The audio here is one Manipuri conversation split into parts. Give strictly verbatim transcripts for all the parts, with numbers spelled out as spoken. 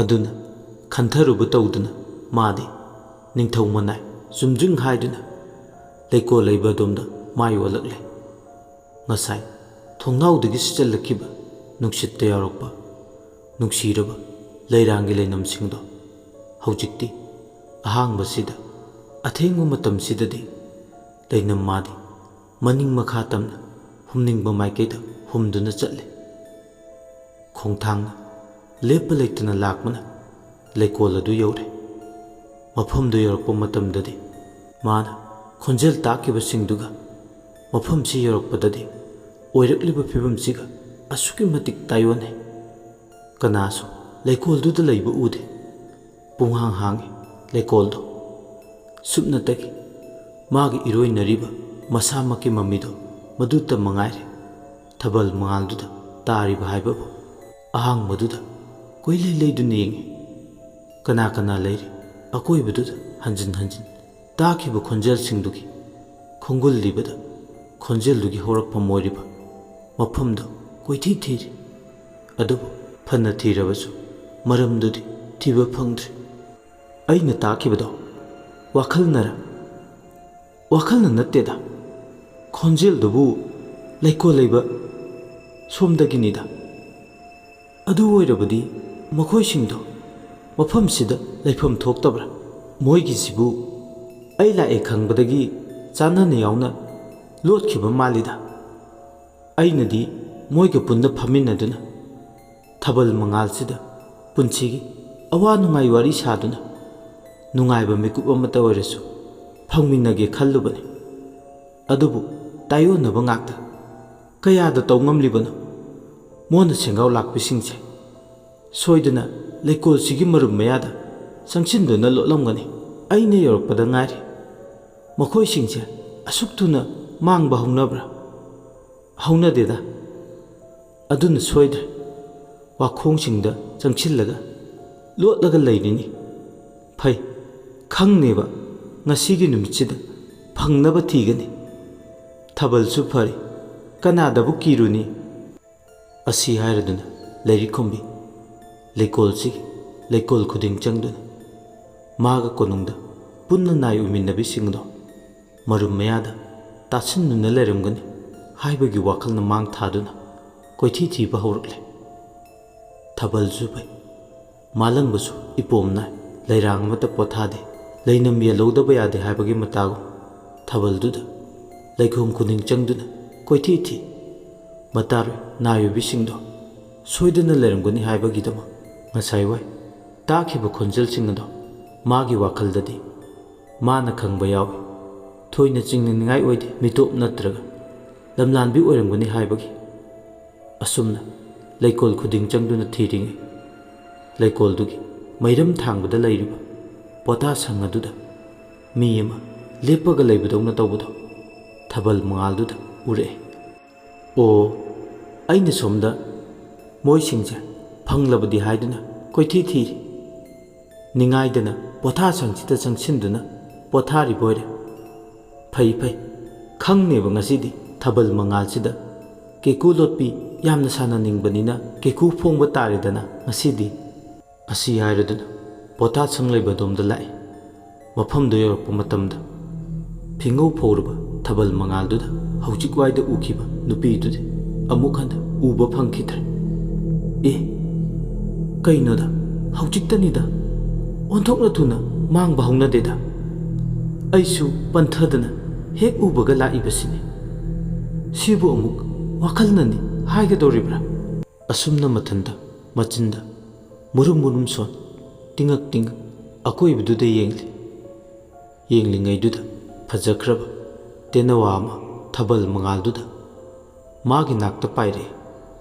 ꯑꯗꯨꯅ ꯈꯟꯊꯔꯨꯕ ꯇꯧꯗꯅ ꯃꯥꯗꯤ ꯅꯤꯡꯊꯧ ꯃꯅꯥꯏ ꯆꯨꯝꯗ꯭ꯔꯤꯡ ꯍꯥꯏꯗꯨꯅ ꯂꯩꯀꯣꯜ ꯂꯩꯕ ꯑꯗꯣꯝꯗ ꯃꯥꯏ ꯑꯣꯜꯂꯛꯂꯦ꯫ ꯉꯁꯥꯏ ꯊꯣꯡꯅꯥꯎꯗꯒꯤ ꯁꯤꯠꯆꯜꯂꯛꯈꯤꯕ ꯅꯨꯡꯁꯤꯠꯇ ꯌꯥꯎꯔꯛꯄ ꯅꯨꯡꯁꯤꯔꯕ ꯂꯩꯔꯥꯡꯒꯤ ꯂꯩꯅꯝꯁꯤꯡꯗꯣ ꯍꯧꯖꯤꯛꯇꯤ ꯑꯍꯥꯡꯕꯁꯤꯗ ꯑꯊꯦꯡꯕ ꯃꯇꯝꯁꯤꯗꯗꯤ ꯂꯩꯅꯝ ꯃꯥꯗꯤ ꯃꯅꯤꯡ ꯃꯈꯥ ꯇꯝꯅ ꯍꯨꯝꯅꯤꯡꯕ ꯃꯥꯏꯀꯩꯗ ꯍꯨꯝꯗꯨꯅ ꯆꯠꯂꯤ꯫ ꯈꯣꯡꯊꯥꯡꯅ ꯂꯦꯞꯄ ꯂꯩꯇꯅ ꯂꯥꯛꯄꯅ ꯂꯩꯀꯣꯜ ꯑꯗꯨ ꯌꯧꯔꯦ꯫ ꯃꯐꯝꯗꯨ ꯌꯧꯔꯛꯄ ꯃꯇꯝꯗꯗꯤ ꯃꯥꯅ ꯈꯣꯟꯖꯦꯜ ꯇꯥꯈꯤꯕꯁꯤꯡꯗꯨꯒ ꯃꯐꯝꯁꯤ ꯌꯧꯔꯛꯄꯗꯗꯤ ꯑꯣꯏꯔꯛꯂꯤꯕ ꯐꯤꯕꯝꯁꯤꯒ ꯑꯁꯨꯛꯀꯤ ꯃꯇꯤꯛ ꯇꯥꯏꯑꯣꯟꯅꯩ꯫ ꯀꯅꯥꯁꯨ ꯂꯩꯀꯣꯜꯗꯨꯗ ꯂꯩꯕ ꯎꯗꯦ꯫ ꯄꯨꯡꯍꯥꯡ ꯍꯥꯡꯉꯤ ꯂꯩꯀꯣꯜꯗꯣ꯫ ꯁꯨꯞꯅꯇꯒꯤ ꯃꯥꯒꯤ ꯏꯔꯣꯏꯅꯔꯤꯕ ꯃꯁꯥꯃꯛꯀꯤ ꯃꯃꯤꯗꯣ ꯃꯗꯨꯇ ꯃꯉꯥꯏꯔꯦ꯫ ꯊꯥꯕꯜ ꯃꯉꯥꯜꯗꯨꯗ ꯇꯥꯔꯤꯕ ꯍꯥꯏꯕꯕꯨ ꯑꯍꯥꯡꯕꯗꯨꯗ ꯀꯣꯏꯂꯩ ꯂꯩꯗꯨꯅ ꯌꯦꯡꯉꯤ꯫ ꯀꯅꯥ ꯀꯅꯥ ꯂꯩꯔꯤ ꯑꯀꯣꯏꯕꯗꯨꯗ ꯍꯟꯖꯤꯟ ꯍꯟꯖꯤꯟ ꯇꯥꯈꯤꯕ ꯈꯣꯟꯖꯦꯜꯁꯤꯡꯗꯨꯒꯤ ꯈꯣꯡꯒꯨꯜꯂꯤꯕꯗ ꯈꯣꯟꯖꯦꯜꯗꯨꯒꯤ ꯍꯧꯔꯛꯐꯝ ꯑꯣꯏꯔꯤꯕ ꯃꯐꯝꯗꯨ ꯀꯣꯏꯊꯤ ꯊꯤꯔꯤ꯫ ꯑꯗꯨꯕꯨ ꯐꯅ ꯊꯤꯔꯕꯁꯨ ꯃꯔꯝꯗꯨꯗꯤ ꯊꯤꯕ ꯐꯪꯗ꯭ꯔꯤ꯫ ꯑꯩꯅ ꯇꯥꯈꯤꯕꯗꯣ ꯋꯥꯈꯜꯅꯔ? ꯋꯥꯈꯜꯅ ꯅꯠꯇꯦꯗ꯫ ꯈꯣꯟꯖꯦꯜꯗꯨꯕꯨ ꯂꯩꯀꯣꯜ ꯂꯩꯕ ꯁꯣꯝꯗꯒꯤꯅꯤꯗ꯫ ꯑꯗꯨ ꯑꯣꯏꯔꯕꯗꯤ ꯃꯈꯣꯏꯁꯤꯡꯗꯣ ꯃꯐꯝꯁꯤꯗ ꯂꯩꯐꯝ ꯊꯣꯛꯇꯕ꯭ꯔꯥ? ꯃꯣꯏꯒꯤꯁꯤꯕꯨ ꯑꯩ ꯂꯥꯛꯑꯦ ꯈꯪꯕꯗꯒꯤ ꯆꯥꯟꯅꯅ ꯌꯥꯎꯅ ꯂꯣꯠꯈꯤꯕ ꯃꯥꯜꯂꯤꯗ꯫ ꯑꯩꯅꯗꯤ ꯃꯣꯏꯒ ꯄꯨꯟꯅ ꯐꯝꯃꯤꯟꯅꯗꯨꯅ ꯊꯥꯕꯜ ꯃꯉꯥꯜꯁꯤꯗ ꯄꯨꯟꯁꯤꯒꯤ ꯑꯋꯥ ꯅꯨꯡꯉꯥꯏ ꯋꯥꯔꯤ ꯁꯥꯗꯨꯅ ꯅꯨꯡꯉꯥꯏꯕ ꯃꯤꯀꯨꯞ ꯑꯃꯇ ꯑꯣꯏꯔꯁꯨ ꯐꯪꯃꯤꯟꯅꯒꯦ ꯈꯜꯂꯨꯕꯅꯤ꯫ ꯑꯗꯨꯕꯨ ꯇꯥꯏꯑꯣꯟꯅꯕ ꯉꯥꯛꯇ꯫ ꯀꯌꯥꯗ ꯇꯧ ꯉꯝꯂꯤꯕꯅꯣ? ꯃꯣꯟꯅ ꯁꯦꯡꯒꯥꯎ ꯂꯥꯛꯄꯤꯁꯤꯡꯁꯦ ꯁꯣꯏꯗꯅ ꯂꯩꯀꯣꯜꯁꯤꯒꯤ ꯃꯔꯨꯝ ꯃꯌꯥꯗ ꯆꯪꯁꯤꯟꯗꯨꯅ ꯂꯣꯠꯂꯝꯒꯅꯤ꯫ ꯑꯩꯅ ꯌꯧꯔꯛꯄꯗ ꯉꯥꯏꯔꯤ꯫ ꯃꯈꯣꯏꯁꯤꯡꯁꯦ ꯑꯁꯨꯛ ꯊꯨꯅ ꯃꯥꯡꯕ ꯍꯧꯅꯕ꯭ꯔꯥ? ꯍꯧꯅꯗꯦꯗ꯫ ꯑꯗꯨꯅ ꯁꯣꯏꯗ꯭ꯔꯦ꯫ ꯋꯥꯈꯣꯡꯁꯤꯡꯗ ꯆꯪꯁꯤꯜꯂꯒ ꯂꯣꯠꯂꯒ ꯂꯩꯔꯤꯅꯤ꯫ ꯐꯩ, ꯈꯪꯅꯦꯕ ꯉꯁꯤꯒꯤ ꯅꯨꯃꯤꯠꯁꯤꯗ ꯐꯪꯅꯕ ꯊꯤꯒꯅꯤ꯫ ꯊꯥꯕꯜꯁꯨ ꯐꯔꯤ, ꯀꯅꯥꯗꯕꯨ ꯀꯤꯔꯨꯅꯤ? ꯑꯁꯤ ꯍꯥꯏꯔꯗꯨꯅ ꯂꯩꯔꯤꯈꯣꯝꯕꯤ ꯂꯩꯀꯣꯜꯁꯤꯒꯤ ꯂꯩꯀꯣꯜ ꯈꯨꯗꯤꯡ ꯆꯪꯗꯨꯅ ꯃꯥꯒ ꯀꯣꯅꯨꯡꯗ ꯄꯨꯟꯅ ꯅꯥꯏ ꯎꯃꯤꯟꯅꯕꯤꯁꯤꯡꯗꯣ ꯃꯔꯨꯝ ꯃꯌꯥꯗ ꯇꯥꯁꯤꯟꯗꯨꯅ ꯂꯩꯔꯝꯒꯅꯤ ꯍꯥꯏꯕꯒꯤ ꯋꯥꯈꯜꯅ ꯃꯥꯡ ꯊꯥꯗꯨꯅ ꯀꯣꯏꯊꯤ ꯊꯤꯕ ꯍꯧꯔꯛꯂꯦ꯫ ꯊꯥꯕꯜꯁꯨ ꯐꯩ, ꯃꯥꯂꯪꯕꯁꯨ ꯏꯄꯣꯝ ꯅꯥꯏ, ꯂꯩꯔꯥꯡ ꯑꯃꯠꯇ ꯄꯣꯊꯥꯗꯦ, ꯂꯩꯅꯝ ꯌꯦꯜꯍꯧꯗꯕ ꯌꯥꯗꯦ ꯍꯥꯏꯕꯒꯤ ꯃꯇꯥꯒꯨꯝ ꯊꯥꯕꯜꯗꯨꯗ ꯂꯩꯈꯣꯝ ꯈꯨꯅꯤꯡ ꯆꯪꯗꯨꯅ ꯀꯣꯏꯊꯤ ꯊꯤ꯫ ꯃꯇꯥꯔꯣꯏ ꯅꯥꯏ ꯑꯣꯏꯕꯤꯁꯤꯡꯗꯣ ꯁꯣꯏꯗꯅ ꯂꯩꯔꯝꯒꯅꯤ ꯍꯥꯏꯕꯒꯤꯗꯃꯛ ꯉꯁꯥꯏ ꯋꯥꯏ ꯇꯥꯈꯤꯕ ꯈꯣꯟꯖꯦꯜꯁꯤꯡ ꯑꯗꯣ ꯃꯥꯒꯤ ꯋꯥꯈꯜꯗꯗꯤ ꯃꯥꯅ ꯈꯪꯕ ꯌꯥꯎꯏ꯫ ꯊꯣꯏꯅ ꯆꯤꯡꯅꯅꯤꯡꯉꯥꯏ ꯑꯣꯏꯗꯦ, ꯃꯤꯇꯣꯞ ꯅꯠꯇ꯭ꯔꯒ ꯂꯝꯂꯥꯟꯕꯤ ꯑꯣꯏꯔꯝꯒꯅꯤ ꯍꯥꯏꯕꯒꯤ꯫ ꯑꯁꯨꯝꯅ ꯂꯩꯀꯣꯜ ꯈꯨꯗꯤꯡ ꯆꯪꯗꯨꯅ ꯊꯤꯔꯤꯉꯩ, ꯂꯩꯀꯣꯜꯗꯨꯒꯤ ꯃꯩꯔꯝ ꯊꯥꯡꯕꯗ ꯂꯩꯔꯤꯕ ꯄꯣꯊꯥ ꯁꯪ ꯑꯗꯨꯗ ꯃꯤ ꯑꯃ ꯂꯦꯞꯄꯒ ꯂꯩꯕꯗꯧꯅ ꯇꯧꯕꯗꯣ ꯊꯥꯕꯜ ꯃꯉꯥꯜꯗꯨꯗ ꯎꯔꯛꯑꯦ꯫ ꯑꯣ, ꯑꯩꯅ ꯁꯣꯝꯗ ꯃꯣꯏꯁꯤꯡꯁꯦ ꯐꯪꯂꯕꯗꯤ ꯍꯥꯏꯗꯨꯅ ꯀꯣꯏꯊꯤ ꯊꯤꯔꯤ꯫ ꯅꯤꯡꯉꯥꯏꯗꯅ ꯄꯣꯊꯥ ꯁꯪꯁꯤꯗ ꯆꯪꯁꯤꯟꯗꯨꯅ ꯄꯣꯊꯥꯔꯤꯕ ꯑꯣꯏꯔꯦ꯫ ꯐꯩ ꯐꯩ, ꯈꯪꯅꯦꯕ ꯉꯁꯤꯗꯤ ꯊꯥꯕꯜ ꯃꯉꯥꯜꯁꯤꯗ ꯀꯦꯀꯨ ꯂꯣꯠꯄꯤ ꯌꯥꯝꯅ ꯁꯥꯟꯅꯅꯤꯡꯕꯅꯤꯅ ꯀꯦꯀꯨ ꯐꯣꯡꯕ ꯇꯥꯔꯦꯗꯅ ꯉꯁꯤꯗꯤ꯫ ꯑꯁꯤ ꯍꯥꯏꯔꯗꯨꯅ ꯄꯣꯊꯥꯁꯪ ꯂꯩꯕꯗꯣꯝꯗ ꯂꯥꯛꯏ꯫ ꯃꯐꯝꯗꯨ ꯌꯧꯔꯛꯄ ꯃꯇꯝꯗ ꯐꯤꯉꯧ ꯐꯧꯔꯕ ꯊꯥꯕꯜ ꯃꯉꯥꯜꯗꯨꯗ ꯍꯧꯖꯤꯛ ꯋꯥꯏꯗ ꯎꯈꯤꯕ ꯅꯨꯄꯤꯗꯨꯗꯤ ꯑꯃꯨꯛ ꯍꯟꯅ ꯎꯕ ꯐꯪꯈꯤꯗ꯭ꯔꯦ꯫ ꯑꯦ, ꯀꯩꯅꯣꯗ, ꯍꯧꯖꯤꯛꯇꯅꯤꯗ, ꯑꯣꯟꯊꯣꯛꯅ ꯊꯨꯅ ꯃꯥꯡꯕ ꯍꯧꯅꯗꯦꯗ꯫ ꯑꯩꯁꯨ ꯄꯟꯊꯗꯅ ꯍꯦꯛ ꯎꯕꯒ ꯂꯥꯛꯏꯕꯁꯤꯅꯤ꯫ ꯁꯤꯕꯨ ꯑꯃꯨꯛ ꯋꯥꯈꯜꯅꯅꯤ ꯍꯥꯏꯒꯗꯧꯔꯤꯕ꯭ꯔꯥ? ꯑꯁꯨꯝꯅ ꯃꯊꯟꯇ ꯃꯆꯤꯟꯗ ꯃꯨꯔꯨꯝ ꯃꯨꯔꯨꯝ ꯁꯣꯟ, ꯇꯤꯡꯉꯛ ꯇꯤꯡꯉꯛ ꯑꯀꯣꯏꯕꯗꯨꯗ ꯌꯦꯡꯂꯤ꯫ ꯌꯦꯡꯂꯤꯉꯩꯗꯨꯗ ꯐꯖꯈ꯭ꯔꯕ ꯇꯦꯅꯋꯥ ꯑꯃ ꯊꯥꯕꯜ ꯃꯉꯥꯜꯗꯨꯗ ꯃꯥꯒꯤ ꯅꯥꯛꯇ ꯄꯥꯏꯔꯛꯏ꯫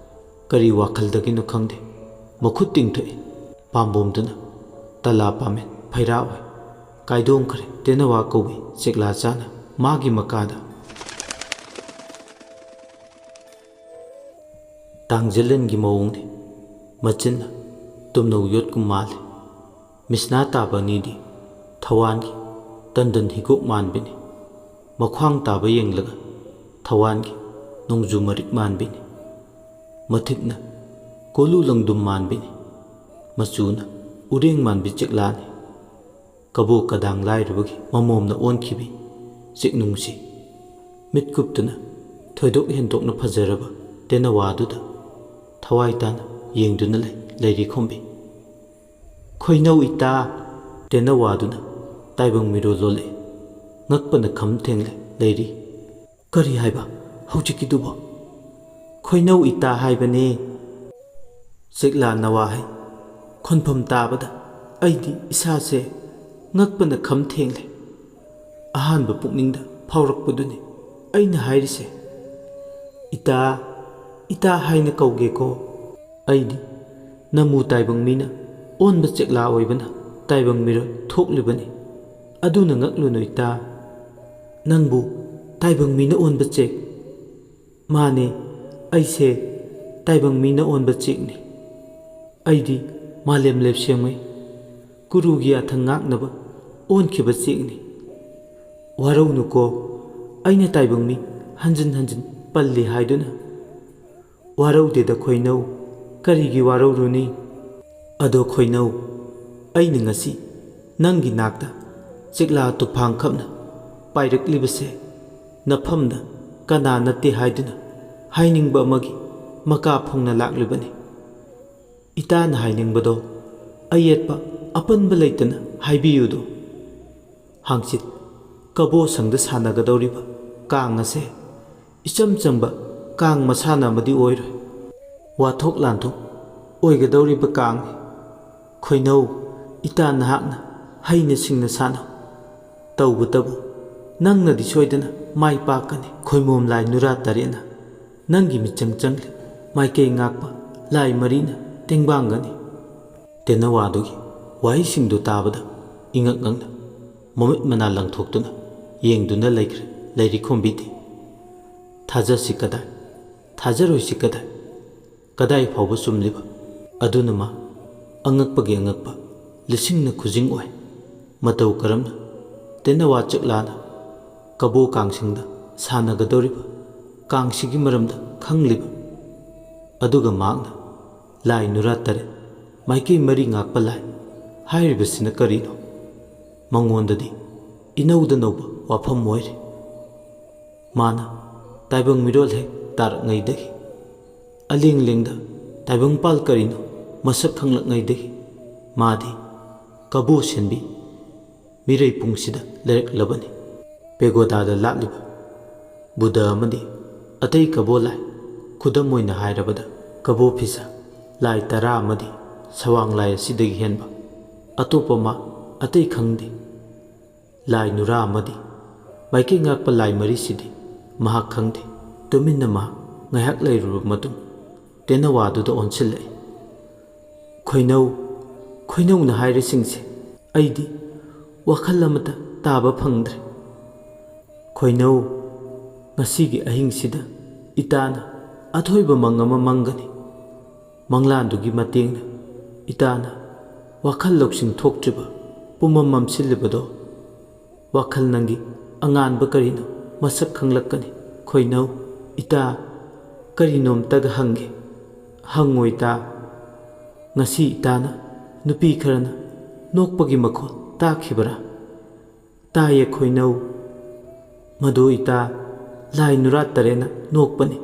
ꯀꯔꯤ ꯋꯥꯈꯜꯗꯒꯤꯅꯣ ꯈꯪꯗꯦ, ꯃꯈꯨꯠ ꯇꯤꯡꯊꯣꯛꯏ꯫ ꯄꯥꯝꯕꯣꯝꯗꯨꯅ ꯇꯂꯥ ꯄꯥꯃꯦꯟ ꯐꯩꯔꯥ ꯑꯣꯏ ꯀꯥꯏꯗꯣꯡꯈ꯭ꯔꯦ꯫ ꯇꯦꯅꯋꯥ ꯀꯧꯕꯤ ꯆꯦꯛꯂꯥ ꯆꯥꯅ ꯃꯥꯒꯤ ꯃꯀꯥꯗ ꯇꯥꯡꯖꯂꯦꯟꯒꯤ ꯃꯑꯣꯡꯅꯤ꯫ ꯃꯆꯤꯟꯅ ꯇꯨꯝꯅꯧ ꯌꯣꯠꯀꯨꯝ ꯃꯥꯜꯂꯤ꯫ ꯃꯤꯁꯅꯥ ꯇꯥꯕ ꯑꯅꯤꯗꯤ ꯊꯋꯥꯟꯒꯤ ꯇꯟꯗꯟ ꯍꯤꯒꯣꯛ ꯃꯥꯟꯕꯤꯅꯤ꯫ ꯃꯈ꯭ꯋꯥꯡ ꯇꯥꯕ ꯌꯦꯡꯂꯒ ꯊꯋꯥꯟꯒꯤ ꯅꯣꯡꯖꯨ ꯃꯔꯤꯛ ꯃꯥꯟꯕꯤꯅꯤ꯫ ꯃꯊꯤꯛꯅ ꯀꯣꯂꯨ ꯂꯪꯗꯨꯝ ꯃꯥꯟꯕꯤꯅꯤ꯫ ꯃꯆꯨꯅ ꯎꯔꯦꯡ ꯃꯥꯟꯕꯤ ꯆꯦꯛꯂꯥꯅꯤ꯫ ꯀꯕꯣꯛ ꯀꯗꯥꯡ ꯂꯥꯏꯔꯕꯒꯤ ꯃꯃꯣꯝꯅ ꯑꯣꯟꯈꯤꯕꯤ ꯆꯦꯛꯅꯨꯡꯁꯤ ꯃꯤꯠ ꯀꯨꯞꯇꯨꯅ ꯊꯣꯏꯗꯣꯛ ꯍꯦꯟꯗꯣꯛꯅ ꯐꯖꯔꯕ ꯇꯦꯅꯋꯥꯗꯨꯗ ꯊꯋꯥꯏ ꯇꯥꯅ ꯌꯦꯡꯗꯨꯅ ꯂꯩ ꯂꯩꯔꯤ ꯈꯣꯝꯕꯤ꯫ "ꯈꯣꯏꯅꯧ ꯏꯇꯥ!" ꯇꯦꯅꯋꯥꯗꯨꯅ ꯇꯥꯏꯕꯪ ꯃꯤꯔꯣꯜ ꯂꯣꯜꯂꯛꯏ꯫ ꯉꯛꯄꯅ ꯈꯝ ꯊꯦꯡꯂꯦ ꯂꯩꯔꯤ꯫ "ꯀꯔꯤ ꯍꯥꯏꯕ ꯍꯧꯖꯤꯛꯀꯤꯗꯨꯕꯣ?" "ꯈꯣꯏꯅꯧ ꯏꯇꯥ ꯍꯥꯏꯕꯅꯦ, ꯆꯦꯛꯂꯥ ꯅꯋꯥꯍꯩ꯫" ꯈꯣꯟꯐꯝ ꯇꯥꯕꯗ ꯑꯩꯗꯤ ꯏꯁꯥꯁꯦ ꯉꯛꯄꯅ ꯈꯝ ꯊꯦꯡꯂꯦ꯫ ꯑꯍꯥꯟꯕ ꯄꯨꯛꯅꯤꯡꯗ ꯐꯥꯎꯔꯛꯄꯗꯨꯅꯤ ꯑꯩꯅ ꯍꯥꯏꯔꯤꯁꯦ꯫ "ꯏꯇꯥ, ꯏꯇꯥ ꯍꯥꯏꯅ ꯀꯧꯒꯦꯀꯣ꯫ ꯑꯩꯗꯤ ꯅꯃꯨ ꯇꯥꯏꯕꯪ ꯃꯤꯅ ꯑꯣꯟꯕ ꯆꯦꯛꯂꯥ ꯑꯣꯏꯕꯅ ꯇꯥꯏꯕꯪ ꯃꯤꯔꯣꯜ ꯊꯣꯛꯂꯤꯕꯅꯤ꯫ ꯑꯗꯨꯅ ꯉꯛꯂꯨꯅꯨ ꯏꯇꯥ꯫ ꯅꯪꯕꯨ ꯇꯥꯏꯕꯪ ꯃꯤꯅ ꯑꯣꯟꯕ ꯆꯦꯛ?" "ꯃꯥꯅꯦ, ꯑꯩꯁꯦ ꯇꯥꯏꯕꯪ ꯃꯤꯅ ꯑꯣꯟꯕ ꯆꯦꯛꯅꯤ꯫ ꯑꯩꯗꯤ ꯃꯥꯂꯦꯝ ꯂꯦꯞꯁꯦꯡꯉꯩ ꯀꯨꯔꯨꯒꯤ ꯌꯥꯊꯪ ꯉꯥꯛꯅꯕ ꯑꯣꯟꯈꯤꯕ ꯆꯦꯛꯅꯤ꯫ ꯋꯥꯔꯧꯅꯨꯀꯣ, ꯑꯩꯅ ꯇꯥꯏꯕꯪ ꯃꯤ ꯍꯟꯖꯤꯟ ꯍꯟꯖꯤꯟ ꯄꯜꯂꯤ ꯍꯥꯏꯗꯨꯅ꯫" "ꯋꯥꯔꯧꯗꯦꯗ ꯈꯣꯏꯅꯧ, ꯀꯔꯤꯒꯤ ꯋꯥꯔꯧꯔꯨꯅꯤ? ꯑꯗꯣ ꯈꯣꯏꯅꯧ, ꯑꯩꯅ ꯉꯁꯤ ꯅꯪꯒꯤ ꯅꯥꯛꯇ ꯆꯦꯛꯂꯥ ꯇꯨꯐꯥꯡ ꯈꯞꯅ ꯄꯥꯏꯔꯛꯂꯤꯕꯁꯦ ꯅꯐꯝꯗ ꯀꯅꯥ ꯅꯠꯇꯦ ꯍꯥꯏꯗꯨꯅ ꯍꯥꯏꯅꯤꯡꯕ ꯑꯃꯒꯤ ꯃꯀꯥ ꯐꯣꯡꯅ ꯂꯥꯛꯂꯤꯕꯅꯤ꯫ ꯏꯇꯥꯅ ꯍꯥꯏꯅꯤꯡꯕꯗꯣ ꯑꯌꯦꯠꯄ ꯑꯄꯟꯕ ꯂꯩꯇꯅ ꯍꯥꯏꯕꯤꯌꯨꯗꯣ꯫ ꯍꯥꯡꯆꯤꯠ ꯀꯕꯣ ꯁꯪꯗ ꯁꯥꯟꯅꯒꯗꯧꯔꯤꯕ ꯀꯥꯡ ꯑꯁꯦ ꯏꯆꯝ ꯆꯝꯕ ꯀꯥꯡ ꯃꯁꯥꯟꯅ ꯑꯃꯗꯤ ꯑꯣꯏꯔꯣꯏ꯫ ꯋꯥꯊꯣꯛ ꯂꯥꯟꯊꯣꯛ ꯑꯣꯏꯒꯗꯧꯔꯤꯕ ꯀꯥꯡꯅꯤ꯫ ꯈꯣꯏꯅꯧ, ꯏꯇꯥ ꯅꯍꯥꯛꯅ ꯍꯩꯅ ꯁꯤꯡꯅ ꯁꯥꯟꯅꯧ꯫ ꯇꯧꯕꯇꯕꯨ ꯅꯪꯅꯗꯤ ꯁꯣꯏꯗꯅ ꯃꯥꯏ ꯄꯥꯛꯀꯅꯤ꯫ ꯈꯣꯏꯃꯣꯝ ꯂꯥꯏ ꯅꯨꯔꯥ ꯇꯔꯦꯠꯅ ꯅꯪꯒꯤ ꯃꯤꯆꯪ ꯆꯪꯂꯤ꯫ ꯃꯥꯏꯀꯩ ꯉꯥꯛꯄ ꯂꯥꯏ ꯃꯔꯤꯅ ꯇꯦꯡꯕꯥꯡꯒꯅꯤ꯫" ꯇꯦꯅꯋꯥꯗꯨꯒꯤ ꯋꯥꯍꯩꯁꯤꯡꯗꯨ ꯇꯥꯕꯗ ꯏꯉꯛ ꯉꯛꯅ ꯃꯃꯤꯠ ꯃꯅꯥ ꯂꯪꯊꯣꯛꯇꯨꯅ ꯌꯦꯡꯗꯨꯅ ꯂꯩꯈ꯭ꯔꯦ ꯂꯩꯔꯤꯈꯣꯝꯕꯤꯗꯤ꯫ ꯊꯥꯖꯁꯤ ꯀꯗꯥꯏ? ꯊꯥꯖꯔꯣꯏꯁꯤ ꯀꯗꯥꯏ? ꯀꯗꯥꯏ ꯐꯥꯎꯕ ꯆꯨꯝꯂꯤꯕ? ꯑꯗꯨꯅ ꯃꯥ ꯑꯉꯛꯄꯒꯤ ꯑꯉꯛꯄ ꯂꯤꯁꯤꯡꯅ ꯈꯨꯖꯤꯡ ꯑꯣꯏ꯫ ꯃꯇꯧ ꯀꯔꯝꯅ ꯇꯦꯅꯋꯥ ꯆꯦꯛꯂꯥꯅ ꯀꯕꯣ ꯀꯥꯡꯁꯤꯡꯗ ꯁꯥꯟꯅꯒꯗꯧꯔꯤꯕ ꯀꯥꯡꯁꯤꯒꯤ ꯃꯔꯝꯗ ꯈꯪꯂꯤꯕ? ꯑꯗꯨꯒ ꯃꯍꯥꯛꯅ ꯂꯥꯏ ꯅꯨꯔꯥ ꯇꯔꯦꯠ, ꯃꯥꯏꯀꯩ ꯃꯔꯤ ꯉꯥꯛꯄ ꯂꯥꯏ ꯍꯥꯏꯔꯤꯕꯁꯤꯅ ꯀꯔꯤꯅꯣ? ꯃꯉꯣꯟꯗꯗꯤ ꯏꯅꯧꯗ ꯅꯧꯕ ꯋꯥꯐꯝ ꯑꯣꯏꯔꯦ꯫ ꯃꯥꯅ ꯇꯥꯏꯕꯪ ꯃꯤꯔꯣꯜ ꯍꯦꯛ ꯇꯥꯔꯛꯉꯩꯗꯒꯤ, ꯑꯂꯦꯡ ꯂꯦꯡꯗ ꯇꯥꯏꯕꯪꯄꯥꯜ ꯀꯔꯤꯅꯣ ꯃꯁꯛ ꯈꯪꯂꯛꯉꯩꯗꯒꯤ ꯃꯥꯗꯤ ꯀꯕꯣ ꯁꯦꯟꯕꯤ ꯃꯤꯔꯩ ꯄꯨꯡꯁꯤꯗ ꯂꯩꯔꯛꯂꯕꯅꯤ꯫ ꯄꯦꯒꯣꯗꯥꯗ ꯂꯥꯠꯂꯤꯕ ꯕꯨꯙ ꯑꯃꯗꯤ ꯑꯇꯩ ꯀꯕꯣ ꯂꯥꯏ, ꯈꯨꯗꯝ ꯑꯣꯏꯅ ꯍꯥꯏꯔꯕꯗ ꯀꯕꯣ ꯐꯤꯁꯥ, ꯂꯥꯏ ꯇꯔꯥ ꯑꯃꯗꯤ ꯁꯋꯥꯡ ꯂꯥꯏ ꯑꯁꯤꯗꯒꯤ ꯍꯦꯟꯕ ꯑꯇꯣꯞꯄ ꯃꯥ ꯑꯇꯩ ꯈꯪꯗꯦ꯫ ꯂꯥꯏ ꯅꯨꯔꯥ ꯑꯃꯗꯤ ꯃꯥꯏꯀꯩ ꯉꯥꯛꯄ ꯂꯥꯏ ꯃꯔꯤꯁꯤꯗꯤ ꯃꯍꯥꯛ ꯈꯪꯗꯦ꯫ ꯇꯨꯃꯤꯟꯅ ꯃꯍꯥꯛ ꯉꯥꯏꯍꯥꯛ ꯂꯩꯔꯨꯔꯕ ꯃꯇꯨꯡ ꯇꯦꯅꯋꯥꯗꯨꯗ ꯑꯣꯟꯁꯤꯜꯂꯛꯏ꯫ "ꯈꯣꯏꯅꯧ, ꯈꯣꯏꯅꯧꯅ ꯍꯥꯏꯔꯤꯁꯤꯡꯁꯦ ꯑꯩꯗꯤ ꯋꯥꯈꯜ ꯑꯃꯠꯇ ꯇꯥꯕ ꯐꯪꯗ꯭ꯔꯦ꯫ ꯈꯣꯏꯅꯧ, ꯉꯁꯤꯒꯤ ꯑꯍꯤꯡꯁꯤꯗ ꯏꯇꯥꯅ ꯑꯊꯣꯏꯕ ꯃꯪ ꯑꯃ ꯃꯪꯒꯅꯤ꯫ ꯃꯪꯂꯥꯟꯗꯨꯒꯤ ꯃꯇꯦꯡꯅ ꯏꯇꯥꯅ ꯋꯥꯈꯜ ꯂꯧꯁꯤꯡ ꯊꯣꯛꯇ꯭ꯔꯤꯕ ꯄꯨꯝꯃꯝ ꯃꯝꯁꯤꯜꯂꯤꯕꯗꯣ ꯋꯥꯈꯜ ꯅꯪꯒꯤ ꯑꯉꯥꯟꯕ ꯀꯔꯤꯅꯣ ꯃꯁꯛ ꯈꯪꯂꯛꯀꯅꯤ꯫ ꯈꯣꯏꯅꯧ, ꯏꯇꯥ, ꯀꯔꯤꯅꯣꯝꯇꯒ ꯍꯪꯒꯦ꯫ ꯍꯪꯉꯣ ꯏꯇꯥ, ꯉꯁꯤ ꯏꯇꯥꯅ ꯅꯨꯄꯤ ꯈꯔꯅ ꯅꯣꯛꯄꯒꯤ ꯃꯈꯣꯜ ꯇꯥꯈꯤꯕꯔꯥ?" "ꯇꯥꯏꯌꯦ ꯈꯣꯏꯅꯧ꯫ ꯃꯗꯨ ꯏꯇꯥ, ꯂꯥꯏ ꯅꯨꯔꯥ ꯇꯔꯦꯠꯅ ꯅꯣꯛꯄꯅꯤ꯫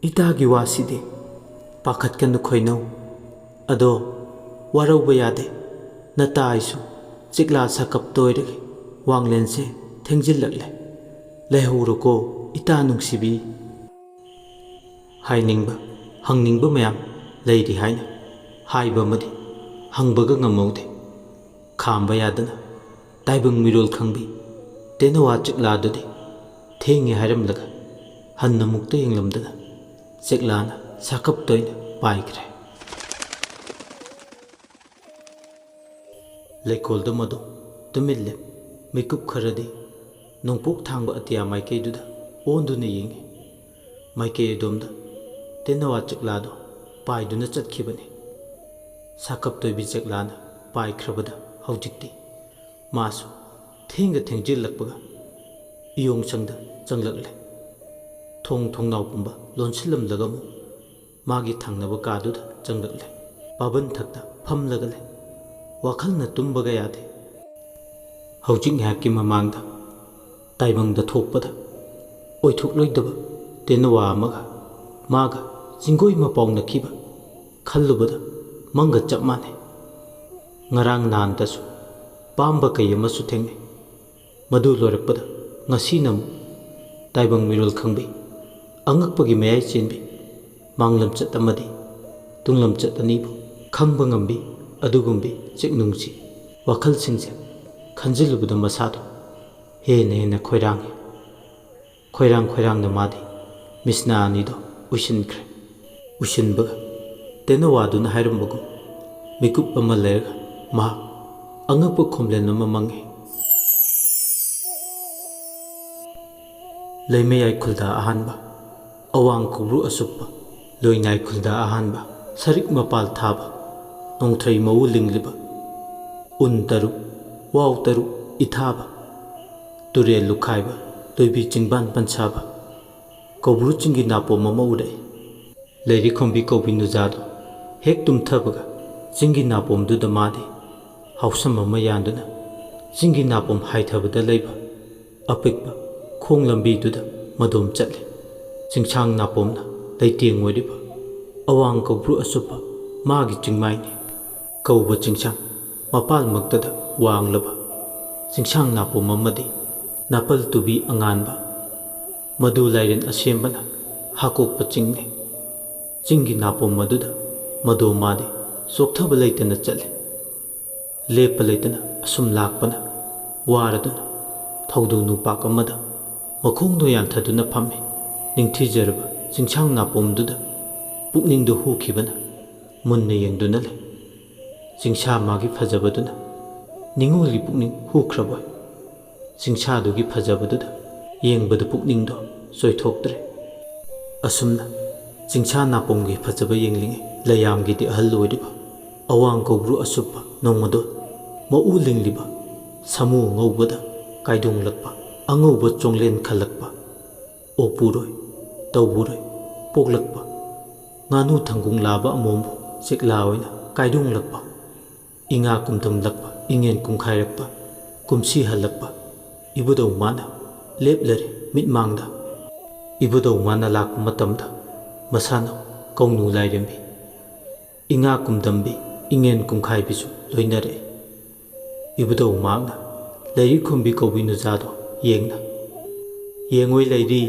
ꯏꯇꯥꯒꯤ ꯋꯥꯁꯤꯗꯤ ꯄꯥꯈꯠꯀꯅꯨ ꯈꯣꯏꯅꯧ꯫ ꯑꯗꯣ ꯋꯥꯔꯧꯕ ꯌꯥꯗꯦ꯫ ꯅꯇꯥ ꯑꯩꯁꯨ ꯆꯤꯛꯂꯥ ꯁꯥꯀꯞ ꯇꯣꯏꯔꯒꯦ꯫ ꯋꯥꯡꯂꯦꯟꯁꯦ ꯊꯦꯡꯖꯤꯜꯂꯛꯂꯦ꯫ ꯂꯩꯍꯧꯔꯣꯀꯣ ꯏꯇꯥ ꯅꯨꯡꯁꯤꯕꯤ꯫" ꯍꯥꯏꯅꯤꯡꯕ, ꯍꯪꯅꯤꯡꯕ ꯃꯌꯥꯝ ꯂꯩꯔꯤ ꯍꯥꯏꯅ ꯍꯥꯏꯕ ꯑꯃꯗꯤ ꯍꯪꯕꯒ ꯉꯝꯍꯧꯗꯦ꯫ ꯈꯥꯝꯕ ꯌꯥꯗꯅ ꯇꯥꯏꯕꯪ ꯃꯤꯔꯣꯜ ꯈꯪꯕꯤ ꯇꯦꯅꯋꯥ ꯆꯤꯛꯂꯥꯗꯨꯗꯤ ꯊꯦꯡꯉꯦ ꯍꯥꯏꯔꯝꯂꯒ ꯍꯟꯅ ꯑꯃꯨꯛꯇ ꯌꯦꯡꯂꯝꯗꯅ ꯆꯤꯛꯂꯥꯅ ꯁꯥꯀꯞꯇ ꯑꯣꯏꯅ ꯄꯥꯏꯈ꯭ꯔꯦ꯫ ꯂꯩꯀꯣꯜꯗ ꯃꯗꯨ ꯇꯨꯃꯤꯟ ꯂꯦꯞ꯫ ꯃꯤꯀꯨꯞ ꯈꯔꯗꯤ ꯅꯣꯡꯄꯣꯛ ꯊꯥꯡꯕ ꯑꯇꯤꯌꯥ ꯃꯥꯏꯀꯩꯗꯨꯗ ꯑꯣꯟꯗꯨꯅ ꯌꯦꯡꯉꯤ꯫ ꯃꯥꯏꯀꯩ ꯑꯗꯣꯝꯗ ꯇꯦꯅꯋꯥ ꯆꯤꯛꯂꯥꯗꯨ ꯄꯥꯏꯗꯨꯅ ꯆꯠꯈꯤꯕꯅꯤ꯫ ꯁꯥꯀꯞꯇꯣꯏꯕꯤ ꯆꯤꯛꯂꯥꯅ ꯄꯥꯏꯈ꯭ꯔꯕꯗ ꯍꯧꯖꯤꯛꯇꯤ ꯃꯥꯁꯨ ꯊꯦꯡꯒ ꯊꯦꯡꯖꯤꯜꯂꯛꯄꯒ ꯏꯌꯣꯡꯁꯪꯗ ꯆꯪꯂꯛꯂꯦ꯫ ꯊꯣꯡ ꯊꯣꯡꯅꯥꯎ ꯄꯨꯝꯕ ꯂꯣꯟꯁꯤꯜꯂꯝꯂꯒ ꯑꯃꯨꯛ ꯃꯥꯒꯤ ꯊꯪꯅꯕ ꯀꯥꯗꯨꯗ ꯆꯪꯂꯛꯂꯦ꯫ ꯄꯥꯕꯟ ꯊꯛꯇ ꯐꯝꯂꯒ ꯂꯩ꯫ ꯋꯥꯈꯜꯅ ꯇꯨꯝꯕꯒ ꯌꯥꯗꯦ꯫ ꯍꯧꯖꯤꯛ ꯉꯥꯏꯍꯥꯛꯀꯤ ꯃꯃꯥꯡꯗ ꯇꯥꯏꯕꯪꯗ ꯊꯣꯛꯄꯗ ꯑꯣꯏꯊꯣꯛꯂꯣꯏꯗꯕ ꯇꯦꯅꯋꯥ ꯑꯃꯒ ꯃꯥꯒ ꯆꯤꯡꯒꯣꯏ ꯃꯄꯥꯎꯅꯈꯤꯕ ꯈꯜꯂꯨꯕꯗ ꯃꯪꯒ ꯆꯞ ꯃꯥꯟꯅꯩ꯫ ꯉꯔꯥꯡ ꯅꯍꯥꯟꯗꯁꯨ ꯄꯥꯝꯕ ꯀꯩ ꯑꯃꯁꯨ ꯊꯦꯡꯅꯩ꯫ ꯃꯗꯨ ꯂꯣꯏꯔꯛꯄꯗ ꯉꯁꯤꯅ ꯑꯃꯨꯛ ꯇꯥꯏꯕꯪ ꯃꯤꯔꯣꯜ ꯈꯪꯕꯤ, ꯑꯉꯛꯄꯒꯤ ꯃꯌꯥꯏ ꯆꯦꯟꯕꯤ, ꯃꯥꯡꯂꯝꯆꯠ ꯑꯃꯗꯤ ꯇꯨꯡꯂꯝꯆꯠ ꯑꯅꯤꯕꯨ ꯈꯪꯕ ꯉꯝꯕꯤ ꯑꯗꯨꯒꯨꯝꯕꯤ ꯆꯤꯛꯅꯨꯡꯁꯤ ꯋꯥꯈꯜꯁꯤꯡꯁꯦ ꯈꯟꯖꯤꯜꯂꯨꯕꯗ ꯃꯁꯥꯗꯣ ꯍꯦꯟꯅ ꯍꯦꯟꯅ ꯈꯣꯏꯔꯥꯡꯏ꯫ ꯈꯣꯏꯔꯥꯡ ꯈꯣꯏꯔꯥꯡꯅ ꯃꯥꯗꯤ ꯃꯤꯁꯅꯥ ꯑꯅꯤꯗꯣ ꯎꯏꯁꯤꯟꯈ꯭ꯔꯦ꯫ ꯎꯏꯁꯤꯟꯕꯒ ꯇꯦꯅꯋꯥꯗꯨꯅ ꯍꯥꯏꯔꯝꯕꯒꯨꯝ ꯃꯤꯀꯨꯞ ꯑꯃ ꯂꯩꯔꯒ ꯃꯍꯥꯛ ꯑꯉꯛꯄ ꯈꯣꯝꯂꯦꯟ ꯑꯃ ꯃꯪꯉꯤ꯫ ꯂꯩꯃꯌꯥꯏ ꯈꯨꯜꯗꯥ ꯑꯍꯥꯟꯕ, ꯑꯋꯥꯡ ꯀꯧꯕ꯭ꯔꯨ ꯑꯁꯨꯞꯄ, ꯂꯣꯏꯅꯥꯏ ꯈꯨꯜꯗꯥ ꯑꯍꯥꯟꯕ, ꯁꯔꯤꯛ ꯃꯄꯥꯜ ꯊꯥꯕ, ꯅꯣꯡꯊ꯭ꯔꯩ ꯃꯎ ꯂꯤꯡꯂꯤꯕ, ꯎꯟ ꯇꯔꯨꯛ, ꯋꯥꯎ ꯇꯔꯨꯛ ꯏꯊꯥꯕ, ꯇꯨꯔꯦꯜ ꯂꯨꯈꯥꯏꯕ, ꯂꯣꯏꯕꯤ ꯆꯤꯡꯕꯥꯟ ꯄꯟꯁꯥꯕ, ꯀꯧꯕ꯭ꯔꯨ ꯆꯤꯡꯒꯤ ꯅꯥꯄꯣꯝ ꯑꯃ ꯎꯔꯛꯏ꯫ ꯂꯩꯔꯤꯈꯣꯝꯕꯤ ꯀꯧꯕꯤ ꯅꯨꯖꯥꯗꯣ ꯍꯦꯛ ꯇꯨꯝꯊꯕꯒ ꯆꯤꯡꯒꯤ ꯅꯥꯄꯣꯝꯗꯨꯗ ꯃꯥꯗꯤ ꯍꯥꯎꯁꯝ ꯑꯃ ꯌꯥꯟꯗꯨꯅ ꯆꯤꯡꯒꯤ ꯅꯥꯄꯣꯝ ꯍꯥꯏꯊꯕꯗ ꯂꯩꯕ ꯑꯄꯤꯛꯄ ꯈꯣꯡ ꯂꯝꯕꯤꯗꯨꯗ ꯃꯗꯣꯝ ꯆꯠꯂꯤ꯫ ꯆꯤꯡꯁꯥꯡ ꯅꯥꯄꯣꯝꯅ ꯂꯩꯇꯦꯡ ꯑꯣꯏꯔꯤꯕ ꯑꯋꯥꯡ ꯀꯧꯕ꯭ꯔꯨ ꯑꯆꯨꯞꯄ ꯃꯥꯒꯤ ꯆꯤꯡꯃꯥꯏꯅꯤ꯫ ꯀꯧꯕ ꯆꯤꯡꯁꯥꯡ ꯃꯄꯥꯜꯃꯛꯇꯗ ꯋꯥꯡꯂꯕ ꯆꯤꯡꯁꯥꯡ ꯅꯥꯄꯣꯝ ꯑꯃꯗꯤ ꯅꯥꯄꯜ ꯇꯨꯕꯤ ꯑꯉꯥꯟꯕ, ꯃꯗꯨ ꯂꯥꯏꯔꯦꯟ ꯑꯁꯦꯝꯕꯅ ꯍꯥꯀꯣꯛꯄ ꯆꯤꯡꯅꯤ꯫ ꯆꯤꯡꯒꯤ ꯅꯥꯄꯣꯝ ꯑꯗꯨꯗ ꯃꯗꯣꯝ ꯃꯥꯗꯤ ꯆꯣꯛꯊꯕ ꯂꯩꯇꯅ ꯆꯠꯂꯤ꯫ ꯂꯦꯞꯄ ꯂꯩꯇꯅ ꯑꯁꯨꯝ ꯂꯥꯛꯄꯅ ꯋꯥꯔꯗꯨꯅ ꯊꯧꯗꯨ ꯅꯨꯡꯄꯥꯛ ꯑꯃꯗ ꯃꯈꯣꯡꯗꯣ ꯌꯥꯟꯊꯗꯨꯅ ꯐꯝꯃꯤ꯫ ꯅꯤꯡꯊꯤꯖꯔꯕ ꯆꯤꯡꯁꯥꯡ ꯅꯥꯄꯣꯝꯗꯨꯗ ꯄꯨꯛꯅꯤꯡꯗꯨ ꯍꯨꯈꯤꯕꯅ ꯃꯨꯟꯅ ꯌꯦꯡꯗꯨꯅ ꯂꯩ꯫ ꯆꯤꯡꯁꯥ ꯃꯥꯒꯤ ꯐꯖꯕꯗꯨꯅ ꯅꯤꯡꯉꯣꯜꯒꯤ ꯄꯨꯛꯅꯤꯡ ꯍꯨꯈ꯭ꯔꯕꯣꯏ꯫ ꯆꯤꯡꯁꯥꯗꯨꯒꯤ ꯐꯖꯕꯗꯨꯗ ꯌꯦꯡꯕꯗ ꯄꯨꯛꯅꯤꯡꯗꯣ ꯆꯣꯏꯊꯣꯛꯇ꯭ꯔꯦ꯫ ꯑꯁꯨꯝꯅ ꯆꯤꯡꯁꯥ ꯅꯥꯄꯣꯝꯒꯤ ꯐꯖꯕ ꯌꯦꯡꯂꯤꯉꯩ ꯂꯩꯌꯥꯝꯒꯤꯗꯤ ꯑꯍꯜ ꯑꯣꯏꯔꯤꯕ ꯑꯋꯥꯡ ꯀꯧꯕ꯭ꯔꯨ ꯑꯆꯨꯞꯄ ꯅꯣꯡꯃꯗꯣꯟ ꯃꯎ ꯂꯤꯡꯂꯤꯕ ꯁꯥꯃꯨ ꯑꯉꯧꯕꯗ ꯀꯥꯏꯗꯣꯡꯂꯛꯄ ꯑꯉꯧꯕ ꯆꯣꯡꯂꯦꯟ ꯈꯜꯂꯛꯄ ꯑꯣꯛꯄꯨꯔꯣꯏ ꯇꯧꯕꯨꯔꯣꯏ ꯄꯣꯛꯂꯛꯄ ꯉꯥꯅꯨ ꯊꯪꯒꯣꯡ ꯂꯥꯕ ꯑꯃꯣꯝꯕꯨ ꯆꯦꯛꯂꯥ ꯑꯣꯏꯅ ꯀꯥꯏꯗꯣꯡꯂꯛꯄ ꯏꯉꯥ ꯀꯨꯝꯊꯝꯂꯛꯄ, ꯏꯉꯦꯟ ꯀꯨꯝꯈꯥꯏꯔꯛꯄ, ꯀꯨꯝꯁꯤ ꯍꯜꯂꯛꯄ, ꯏꯕꯨꯙꯧ ꯃꯥꯅ ꯂꯦꯞꯂꯔꯦ ꯃꯤꯠꯃꯥꯡꯗ꯫ ꯏꯕꯨꯙꯧ ꯃꯥꯅ ꯂꯥꯛꯄ ꯃꯇꯝꯗ ꯃꯁꯥꯅ ꯀꯧꯅꯨ ꯂꯥꯏꯔꯦꯝꯕꯤ, ꯏꯉꯥ ꯀꯨꯝꯗꯝꯕꯤ, ꯏꯉꯦꯟ ꯀꯨꯝꯈꯥꯏꯕꯤꯁꯨ ꯂꯣꯏꯅꯔꯛꯏ꯫ ꯏꯕꯨꯙꯧ ꯃꯥꯅ ꯂꯩꯔꯤ ꯈꯨꯝꯕꯤ ꯀꯧꯕꯤ ꯅꯨꯖꯥꯗꯣ ꯌꯦꯡꯅ, "ꯌꯦꯡꯉꯣꯏ ꯂꯩꯔꯤ,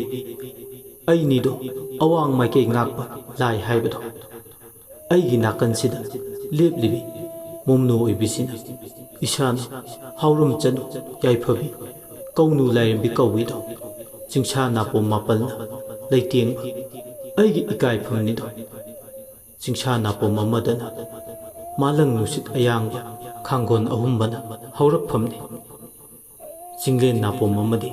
ꯑꯩꯅꯤꯗꯣ ꯑꯋꯥꯡ ꯃꯥꯏꯀꯩ ꯉꯥꯛꯄ ꯂꯥꯏ ꯍꯥꯏꯕꯗꯣ꯫ ꯑꯩꯒꯤ ꯅꯥꯀꯟꯁꯤꯗ ꯂꯦꯞꯂꯤꯕꯤ ꯃꯣꯝꯅꯨ ꯑꯣꯏꯕꯤꯁꯤꯅ ꯏꯁꯥꯅ ꯍꯥꯎꯔꯝ ꯆꯅꯨ ꯌꯥꯏꯐꯕꯤ ꯀꯧꯅꯨ ꯂꯥꯏꯔꯦꯝꯕꯤ ꯀꯧꯏꯗꯣ꯫ ꯆꯤꯡꯁꯥ ꯅꯥꯄꯣꯝ ꯃꯥꯄꯜꯅ ꯂꯩꯇꯦꯡꯕ ꯑꯩꯒꯤ ꯏꯀꯥꯏꯐꯝꯅꯤꯗꯣ꯫ ꯆꯤꯡꯁꯥ ꯅꯥꯄꯣꯝ ꯑꯃꯗꯅ ꯃꯥꯂꯪ ꯅꯨꯡꯁꯤꯠ ꯑꯌꯥꯡꯕ ꯈꯥꯡꯒꯣꯟ ꯑꯍꯨꯝꯕꯅ ꯍꯧꯔꯛꯐꯝꯅꯤ꯫ ꯆꯤꯡꯂꯦꯟ ꯅꯥꯄꯣꯝ ꯑꯃꯗꯤ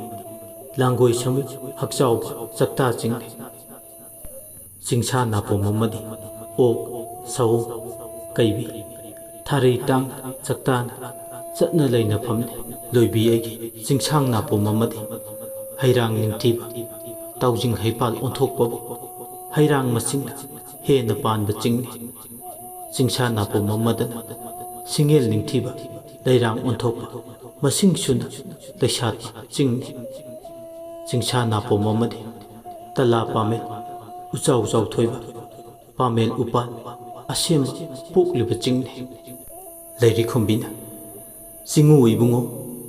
ꯂꯥꯡꯒꯣꯏ ꯁꯃꯨ ꯍꯛꯆꯥꯎꯕ ꯆꯛꯇꯥ ꯆꯤꯡꯂꯦꯟ꯫ ꯆꯤꯡꯁꯥ ꯅꯥꯄꯣꯝ ꯑꯃꯗꯤ ꯑꯣꯛ, ꯁꯑꯣꯝ, ꯀꯩꯕꯤ, ꯊꯥꯔꯩ ꯇꯥꯡꯅ ꯆꯛꯇꯥꯅ ꯆꯠꯅ ꯂꯩꯅꯐꯝꯅꯤ꯫ ꯂꯣꯏꯕꯤ ꯑꯩꯒꯤ ꯆꯤꯡꯁꯥꯡ ꯅꯥꯄꯣꯝ ꯑꯃꯗꯤ ꯍꯩꯔꯥꯡ ꯅꯤꯡꯊꯤꯕ ꯇꯥꯎꯖꯤꯡ ꯍꯩꯄꯥꯜ ꯑꯣꯟꯊꯣꯛꯄꯕꯨ ꯍꯩꯔꯥꯡ ꯃꯁꯤꯡꯅ ꯍꯦꯟꯅ ꯄꯥꯟꯕ ꯆꯤꯡꯅꯤ꯫ ꯆꯤꯡꯁꯥ ꯅꯥꯄꯣꯝ ꯑꯃꯗꯅ ꯁꯤꯡꯉꯦꯜ ꯅꯤꯡꯊꯤꯕ ꯂꯩꯔꯥꯡ ꯑꯣꯟꯊꯣꯛꯄ ꯃꯁꯤꯡ ꯁꯨꯅ ꯂꯩꯁꯥꯠꯄ ꯆꯤꯡꯅꯤ꯫ ꯆꯤꯡꯁꯥ ꯅꯥꯄꯣꯝ ꯑꯃꯗꯤ ꯇꯂꯥ ꯄꯥꯃꯦꯜ ꯎꯆꯥꯎ ꯆꯥꯎꯊꯣꯏꯕ ꯄꯥꯃꯦꯜ ꯎꯄꯥꯜ ꯑꯁꯦꯝꯕ ꯄꯣꯛꯂꯤꯕ ꯆꯤꯡꯅꯤ꯫ ꯂꯩꯔꯤꯈꯨꯝꯕꯤꯅ, "ꯆꯤꯡꯉꯨ ꯏꯕꯨꯡꯉꯣ,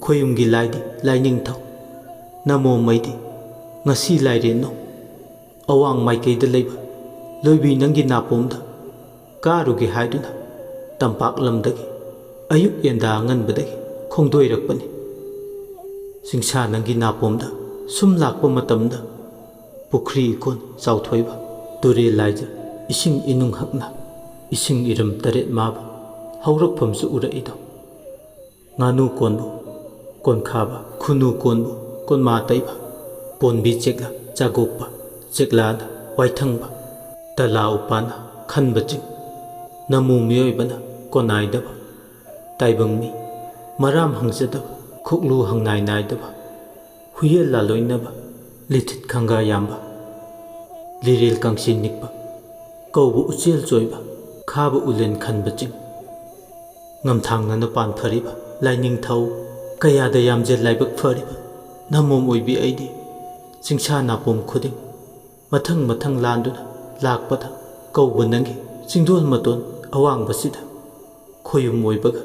ꯈꯣꯌꯨꯝꯒꯤ ꯂꯥꯏꯗꯤ ꯂꯥꯏꯅꯤꯡꯊꯧ, ꯅꯃꯣꯝ ꯑꯩꯗꯤ ꯉꯁꯤ ꯂꯥꯏꯔꯦꯟꯅꯣ꯫ ꯑꯋꯥꯡ ꯃꯥꯏꯀꯩꯗ ꯂꯩꯕ ꯂꯣꯏꯕꯤ ꯅꯪꯒꯤ ꯅꯥꯄꯣꯝꯗ ꯀꯥꯔꯨꯒꯦ ꯍꯥꯏꯗꯨꯅ ꯇꯝꯄꯥꯛ ꯂꯝꯗꯒꯤ ꯑꯌꯨꯛ ꯌꯦꯟꯗꯥ ꯑꯉꯟꯕꯗꯒꯤ ꯈꯣꯡꯗꯣꯏꯔꯛꯄꯅꯤ꯫ ꯆꯤꯡꯁꯥ ꯅꯪꯒꯤ ꯅꯥꯄꯣꯝꯗ ꯁꯨꯝ ꯂꯥꯛꯄ ꯃꯇꯝꯗ ꯄꯨꯈ꯭ꯔꯤ ꯏꯀꯣꯟ ꯆꯥꯎꯊꯣꯏꯕ, ꯇꯨꯔꯦꯜ ꯂꯥꯏꯖ ꯏꯁꯤꯡ ꯏꯅꯨꯡ ꯍꯛꯅ ꯏꯁꯤꯡ ꯏꯔꯝ ꯇꯔꯦꯠ ꯃꯥꯕ ꯍꯧꯔꯛꯐꯝꯁꯨ ꯎꯔꯛꯏꯗꯣ꯫ ꯉꯥꯅꯨ ꯀꯣꯟꯕꯨ ꯀꯣꯟꯈꯥꯕ, ꯈꯨꯅꯨ ꯀꯣꯟꯕꯨ ꯀꯣꯟꯃꯥ ꯇꯩꯕ, ꯄꯣꯟꯕꯤ ꯆꯦꯛꯂꯥ ꯆꯥꯒꯣꯛꯄ, ꯆꯦꯛꯂꯥꯅ ꯋꯥꯏꯊꯪꯕ, ꯇꯂꯥ ꯎꯄꯥꯅ ꯈꯟꯕ ꯆꯤꯡ, ꯅꯃꯨ ꯃꯤꯑꯣꯏꯕꯅ ꯀꯣꯟꯅꯥꯏꯗꯕ, ꯇꯥꯏꯕꯪ ꯃꯤ ꯃꯔꯥꯝ ꯍꯪꯖꯗꯕ, ꯈꯨꯛꯂꯨ ꯍꯪꯅꯥꯏ ꯅꯥꯏꯗꯕ, ꯍꯨꯏꯌꯦꯜ ꯂꯥꯂꯣꯏꯅꯕ, ꯂꯤꯊꯤꯠ ꯈꯪꯒꯥ ꯌꯥꯝꯕ, ꯂꯤꯔꯦꯜ ꯀꯥꯡꯆꯦꯟ ꯅꯤꯛꯄ, ꯀꯧꯕ ꯎꯆꯦꯜ ꯆꯣꯏꯕ, ꯈꯥꯕ ꯎꯂꯦꯟ ꯈꯟꯕ ꯆꯤꯡ, ꯉꯝꯊꯥꯡꯅꯅ ꯄꯥꯟ ꯐꯔꯤꯕ ꯂꯥꯏꯅꯤꯡꯊꯧ, ꯀꯌꯥꯗ ꯌꯥꯝꯖꯦꯜ ꯂꯥꯏꯕꯛ ꯐꯔꯤꯕ ꯅꯃꯣꯝ ꯑꯣꯏꯕꯤ ꯑꯩꯗꯤ, ꯆꯤꯡꯁꯥ ꯅꯥꯄꯣꯝ ꯈꯨꯗꯤꯡ ꯃꯊꯪ ꯃꯊꯪ ꯂꯥꯟꯗꯨꯅ ꯂꯥꯛꯄꯗ ꯀꯧꯕ ꯅꯪꯒꯤ ꯆꯤꯡꯗꯣꯜ ꯃꯇꯣꯟ ꯑꯋꯥꯡꯕꯁꯤꯗ ꯈꯣꯌꯨꯝ ꯑꯣꯏꯕꯒ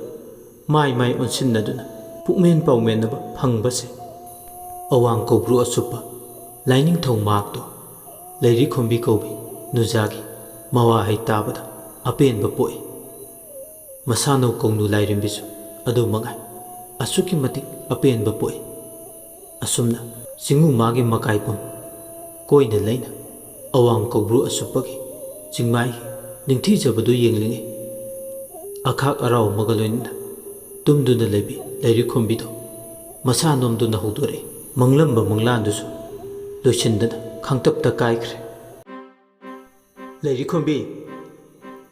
ꯃꯥꯏ ꯃꯥꯏ ꯑꯣꯟꯁꯤꯟꯅꯗꯨꯅ ꯄꯨꯛꯃꯦꯟ ꯄꯥꯎꯃꯦꯟꯅꯕ ꯐꯪꯕꯁꯦ꯫ ꯑꯋꯥꯡ ꯀꯧꯕ꯭ꯔꯨ ꯑꯁꯨꯞꯄ ꯂꯥꯏꯅꯤꯡꯊꯧ ꯃꯍꯥꯛꯇꯣ ꯂꯩꯔꯤꯈꯣꯝꯕꯤ ꯀꯧꯕꯤ ꯅꯨꯖꯥꯒꯤ ꯃꯋꯥꯍꯩ ꯇꯥꯕꯗ ꯑꯄꯦꯟꯕ ꯄꯣꯛꯏ꯫ ꯃꯁꯥꯅꯧ ꯀꯧꯅꯨ ꯂꯥꯏꯔꯦꯝꯕꯤꯁꯨ ꯑꯗꯨ ꯃꯉꯥꯏ, ꯑꯁꯨꯛꯀꯤ ꯃꯇꯤꯛ ꯑꯄꯦꯟꯕ ꯄꯣꯛꯏ꯫ ꯑꯁꯨꯝꯅ ꯆꯤꯡꯉꯨ ꯃꯥꯒꯤ ꯃꯀꯥꯏ ꯄꯨꯝ ꯀꯣꯏꯅ ꯂꯩꯅ ꯑꯋꯥꯡ ꯀꯧꯕ꯭ꯔꯨ ꯑꯁꯨꯞꯄꯒꯤ ꯆꯤꯡꯃꯥꯏꯒꯤ ꯅꯤꯡꯊꯤꯖꯕꯗꯨ ꯌꯦꯡꯂꯤꯉꯩ, ꯑꯈꯥꯛ ꯑꯔꯥꯎ ꯑꯃꯒ ꯂꯣꯏꯅꯅ ꯇꯨꯝꯗꯨꯅ ꯂꯩꯕꯤ ꯂꯩꯔꯤꯈꯣꯝꯕꯤꯗꯣ ꯃꯁꯥ ꯅꯣꯝꯗꯨꯅ ꯍꯧꯗꯣꯔꯛꯏ꯫ ꯃꯪꯂꯝꯕ ꯃꯪꯂꯥꯟꯗꯨꯁꯨ ꯂꯣꯏꯁꯤꯟꯗꯅ ꯈꯥꯡꯇꯞꯇ ꯀꯥꯏꯈ꯭ꯔꯦ꯫ "ꯂꯩꯔꯤꯈꯣꯝꯕꯤ!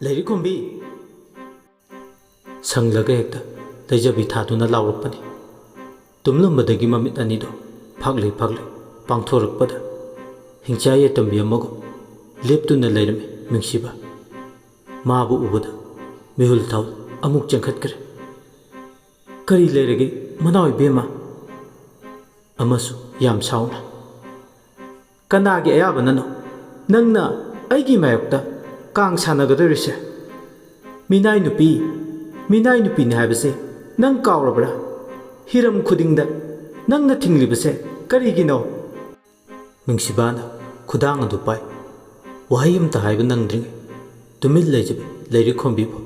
ꯂꯩꯔꯤꯈꯣꯝꯕꯤ!" ꯁꯪꯂꯒ ꯍꯦꯛꯇ ꯂꯩꯖꯕꯤ ꯊꯥꯗꯨꯅ ꯂꯥꯎꯔꯛꯄꯅꯤ꯫ ꯇꯨꯝꯂꯝꯕꯗꯒꯤ ꯃꯃꯤꯠ ꯑꯅꯤꯗꯣ ꯐꯥꯛꯂꯤ ꯐꯥꯛꯂꯤ ꯄꯥꯡꯊꯣꯔꯛꯄꯗ, ꯍꯤꯡꯆꯥꯏ ꯌꯦꯇꯝꯕꯤ ꯑꯃꯒꯨꯝ ꯂꯦꯞꯇꯨꯅ ꯂꯩꯔꯝꯃꯤ ꯃꯤꯡꯁꯤꯕ꯫ ꯃꯥꯕꯨ ꯎꯕꯗ ꯃꯤꯍꯨꯜ ꯊꯥꯍꯨꯜ ꯑꯃꯨꯛ ꯆꯦꯟꯈꯠꯈ꯭ꯔꯦ꯫ "ꯀꯔꯤ ꯂꯩꯔꯒꯦ ꯃꯅꯥꯎ ꯏꯕꯦꯝꯃ?" ꯑꯃꯁꯨ ꯌꯥꯝ ꯁꯥꯎꯅ, "ꯀꯅꯥꯒꯤ ꯑꯌꯥꯕꯅꯅꯣ ꯅꯪꯅ ꯑꯩꯒꯤ ꯃꯥꯌꯣꯛꯇ ꯀꯥꯡ ꯁꯥꯟꯅꯒꯗꯧꯔꯤꯁꯦ? ꯃꯤꯅꯥꯏ ꯅꯨꯄꯤ, ꯃꯤꯅꯥꯏ ꯅꯨꯄꯤꯅꯤ ꯍꯥꯏꯕꯁꯦ ꯅꯪ ꯀꯥꯎꯔꯕ꯭ꯔꯥ? ꯍꯤꯔꯝ ꯈꯨꯗꯤꯡꯗ ꯅꯪꯅ ꯊꯤꯡꯂꯤꯕꯁꯦ ꯀꯔꯤꯒꯤꯅꯣ?" ꯃꯤꯡꯁꯤꯕꯥꯅ ꯈꯨꯗꯥꯡ ꯑꯗꯨ ꯄꯥꯏ꯫ ꯋꯥꯍꯩ ꯑꯃꯇ ꯍꯥꯏꯕ ꯅꯪꯗ꯭ꯔꯤꯉꯩ ꯇꯨꯃꯤꯟ ꯂꯩꯖꯕꯤ ꯂꯩꯔꯤꯈꯣꯝꯕꯤꯕꯨ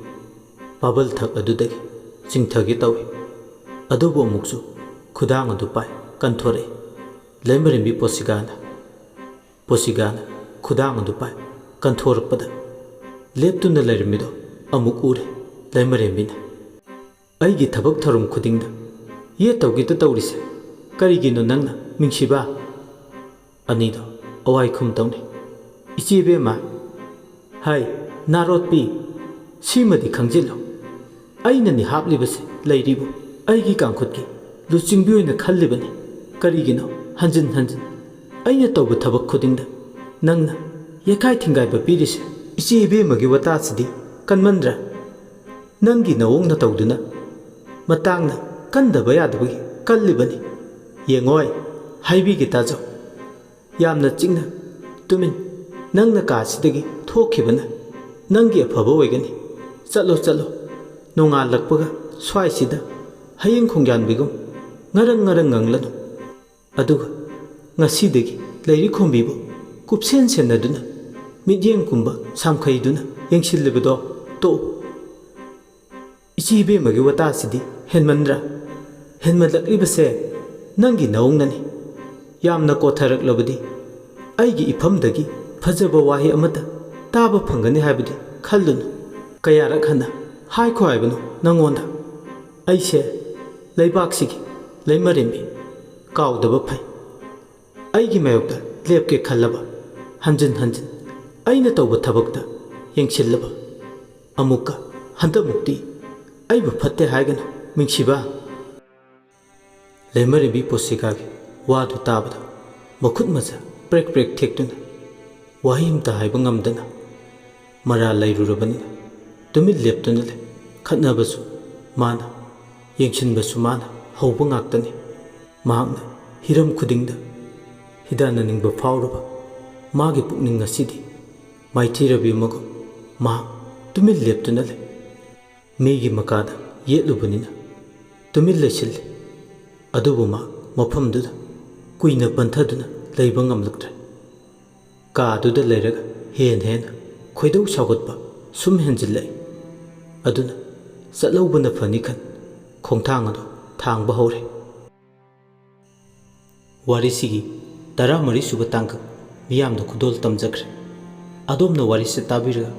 ꯄꯥꯕꯜ ꯊꯛ ꯑꯗꯨꯗꯒꯤ ꯆꯤꯡꯊꯒꯦ ꯇꯧꯏ꯫ ꯑꯗꯨꯕꯨ ꯑꯃꯨꯛꯁꯨ ꯈꯨꯗꯥꯡ ꯑꯗꯨ ꯄꯥꯏ ꯀꯟꯊꯣꯔꯛꯏ ꯂꯩꯃꯔꯦꯝꯕꯤ ꯄꯣꯁꯤꯒꯥꯅ꯫ ꯄꯣꯁꯤꯒꯥꯅ ꯈꯨꯗꯥꯡ ꯑꯗꯨ ꯄꯥꯏ ꯀꯟꯊꯣꯔꯛꯄꯗ ꯂꯦꯞꯇꯨꯅ ꯂꯩꯔꯝꯃꯤꯗꯣ ꯑꯃꯨꯛ ꯎꯔꯦ ꯂꯩꯃꯔꯦꯝꯕꯤꯅ꯫ "ꯑꯩꯒꯤ ꯊꯕꯛ ꯊꯧꯔꯝ ꯈꯨꯗꯤꯡꯗ ꯌꯦꯠ ꯇꯧꯒꯦꯇ ꯇꯧꯔꯤꯁꯦ ꯀꯔꯤꯒꯤꯅꯣ ꯅꯪꯅ, ꯃꯤꯡꯁꯤꯕ?" ꯑꯅꯤꯗꯣ ꯑꯋꯥꯏꯈꯨꯝ ꯇꯧꯅꯩ꯫ "ꯏꯆꯦ ꯏꯕꯦꯝꯃ, ꯍꯥꯏ, ꯅꯥꯔꯣꯠꯄꯤ, ꯁꯤꯃꯗꯤ ꯈꯪꯖꯤꯜꯂꯨ꯫ ꯑꯩꯅꯅꯤ ꯍꯥꯞꯂꯤꯕꯁꯦ ꯂꯩꯔꯤꯕꯨ ꯑꯩꯒꯤ ꯀꯥꯡꯈꯨꯠꯀꯤ ꯂꯨꯆꯤꯡꯕꯤ ꯑꯣꯏꯅ ꯈꯜꯂꯤꯕꯅꯤ꯫ ꯀꯔꯤꯒꯤꯅꯣ ꯍꯟꯖꯤꯟ ꯍꯟꯖꯤꯟ ꯑꯩꯅ ꯇꯧꯕ ꯊꯕꯛ ꯈꯨꯗꯤꯡꯗ ꯅꯪꯅ ꯌꯦꯠꯈꯥꯏ ꯊꯤꯡꯒꯥꯏꯕ ꯄꯤꯔꯤꯁꯦ? ꯏꯆꯦ ꯏꯕꯦꯝꯃꯒꯤ ꯋꯥꯇꯥꯁꯤꯗꯤ ꯀꯟꯃꯟꯗ꯭ꯔꯥ?" ꯅꯪꯒꯤ ꯅꯑꯣꯡ ꯅꯇꯧꯗꯨꯅ ꯃꯇꯥꯡꯅ ꯀꯟꯗꯕ ꯌꯥꯗꯕꯒꯤ ꯀꯜꯂꯤꯕꯅꯤ꯫ ꯌꯦꯡꯉꯣꯏ, ꯍꯥꯏꯕꯤꯒꯦ ꯇꯥꯖꯧ꯫ ꯌꯥꯝꯅ ꯆꯤꯛꯅ ꯇꯨꯃꯤꯟ ꯅꯪꯅ ꯀꯥꯁꯤꯗꯒꯤ ꯊꯣꯛꯈꯤꯕꯅ ꯅꯪꯒꯤ ꯑꯐꯕ ꯑꯣꯏꯒꯅꯤ꯫ ꯆꯠꯂꯣ, ꯆꯠꯂꯣ꯫ ꯅꯣꯡꯉꯥꯜꯂꯛꯄꯒ ꯁ꯭ꯋꯥꯏꯁꯤꯗ ꯍꯌꯤꯡ ꯈꯣꯡꯌꯥꯟꯕꯤꯒꯨꯝ ꯉꯔꯪ ꯉꯔꯪ ꯉꯪꯂꯅꯨ꯫ ꯑꯗꯨꯒ ꯉꯁꯤꯗꯒꯤ ꯂꯩꯔꯤ ꯈꯣꯝꯕꯤꯕꯨ ꯀꯨꯞꯁꯦꯟ ꯁꯦꯟꯅꯗꯨꯅ ꯃꯤꯠꯌꯦꯡ ꯀꯨꯝꯕ ꯁꯥꯝꯈꯩꯗꯨꯅ ꯌꯦꯡꯁꯤꯜꯂꯤꯕꯗꯣ ꯇꯣꯛꯎ꯫ ꯏꯆꯦ ꯏꯕꯦꯝꯃꯒꯤ ꯋꯥꯇꯥꯁꯤꯗꯤ ꯍꯦꯟꯃꯟꯗ꯭ꯔꯥ? ꯍꯦꯟꯃꯜꯂꯛꯂꯤꯕꯁꯦ ꯅꯪꯒꯤ ꯅꯧꯅꯅꯤ꯫ ꯌꯥꯝꯅ ꯀꯣꯊꯔꯛꯂꯕꯗꯤ ꯑꯩꯒꯤ ꯏꯐꯝꯗꯒꯤ ꯐꯖꯕ ꯋꯥꯍꯩ ꯑꯃꯠꯇ ꯇꯥꯕ ꯐꯪꯒꯅꯤ ꯍꯥꯏꯕꯗꯤ ꯈꯜꯂꯨꯅꯨ꯫ ꯀꯌꯥꯔꯛ ꯍꯟꯅ ꯍꯥꯏꯈꯣ ꯍꯥꯏꯕꯅꯣ ꯅꯪꯉꯣꯟꯗ? ꯑꯩꯁꯦ ꯂꯩꯕꯥꯛꯁꯤꯒꯤ ꯂꯩꯃꯔꯦꯝꯕꯤ꯫ ꯀꯥꯎꯗꯕ ꯐꯩ꯫ ꯑꯩꯒꯤ ꯃꯥꯌꯣꯛꯇ ꯂꯦꯞꯀꯦ ꯈꯜꯂꯕ, ꯍꯟꯖꯤꯟ ꯍꯟꯖꯤꯟ ꯑꯩꯅ ꯇꯧꯕ ꯊꯕꯛꯇ ꯌꯦꯡꯁꯤꯜꯂꯕ, ꯑꯃꯨꯛꯀ ꯍꯟꯗꯛꯃꯨꯛꯇꯤ ꯑꯩꯕꯨ ꯐꯠꯇꯦ ꯍꯥꯏꯒꯅꯨ, ꯃꯤꯡꯁꯤꯕ꯫ ꯂꯩꯃꯔꯦꯝꯕꯤ ꯄꯣꯁꯤꯀꯥꯒꯤ ꯋꯥꯗꯨ ꯇꯥꯕꯗ ꯃꯈꯨꯠ ꯃꯁꯥ ꯄ꯭ꯔꯦꯛ ꯄ꯭ꯔꯦꯛ ꯊꯦꯛꯇꯨꯅ ꯋꯥꯍꯩ ꯑꯃꯇ ꯍꯥꯏꯕ ꯉꯝꯗꯅ ꯃꯔꯥꯜ ꯂꯩꯔꯨꯔꯕꯅꯤꯅ ꯇꯨꯃꯤꯟ ꯂꯦꯞꯇꯨꯅ ꯂꯩ꯫ ꯈꯠꯅꯕꯁꯨ ꯃꯥꯅ, ꯌꯦꯡꯁꯤꯟꯕꯁꯨ ꯃꯥꯅ ꯍꯧꯕ ꯉꯥꯛꯇꯅꯤ꯫ ꯃꯍꯥꯛꯅ ꯍꯤꯔꯝ ꯈꯨꯗꯤꯡꯗ ꯍꯤꯗꯥꯟꯅꯅꯤꯡꯕ ꯐꯥꯎꯔꯕ ꯃꯥꯒꯤ ꯄꯨꯛꯅꯤꯡ ꯑꯁꯤꯗꯤ ꯃꯥꯏꯊꯤꯔꯕꯤ ꯑꯃꯒꯨꯝ ꯃꯍꯥꯛ ꯇꯨꯃꯤꯟ ꯂꯦꯞꯇꯨꯅ ꯂꯩ꯫ ꯃꯤꯒꯤ ꯃꯀꯥꯗ ꯌꯦꯠꯂꯨꯕꯅꯤꯅ ꯇꯨꯃꯤꯟ ꯂꯩꯁꯤꯜꯂꯤ꯫ ꯑꯗꯨꯕꯨ ꯃꯥ ꯃꯐꯝꯗꯨꯗ ꯀꯨꯏꯅ ꯄꯟꯊꯗꯨꯅ ꯂꯩꯕ ꯉꯝꯂꯛꯇ꯭ꯔꯦ꯫ ꯀꯥꯗꯨꯗ ꯂꯩꯔꯒ ꯍꯦꯟꯅ ꯍꯦꯟꯅ ꯈꯣꯏꯗꯧ ꯁꯥꯎꯒꯠꯄ ꯁꯨꯝ ꯍꯦꯟꯖꯤꯜꯂꯛꯏ꯫ ꯑꯗꯨꯅ ꯆꯠꯍꯧꯕꯅ ꯐꯅꯤ ꯈꯟ ꯈꯣꯡꯊꯥꯡ ꯑꯗꯨ ꯊꯥꯡꯕ ꯍꯧꯔꯦ꯫ ꯋꯥꯔꯤꯁꯤꯒꯤ ꯇꯔꯥꯃꯔꯤ ꯁꯨꯕ ꯇꯥꯡꯀꯛ ꯃꯤꯌꯥꯝꯗ ꯈꯨꯗꯣꯜ ꯇꯝꯖꯈ꯭ꯔꯦ꯫ ꯑꯗꯣꯝꯅ ꯋꯥꯔꯤꯁꯤ ꯇꯥꯕꯤꯔꯒ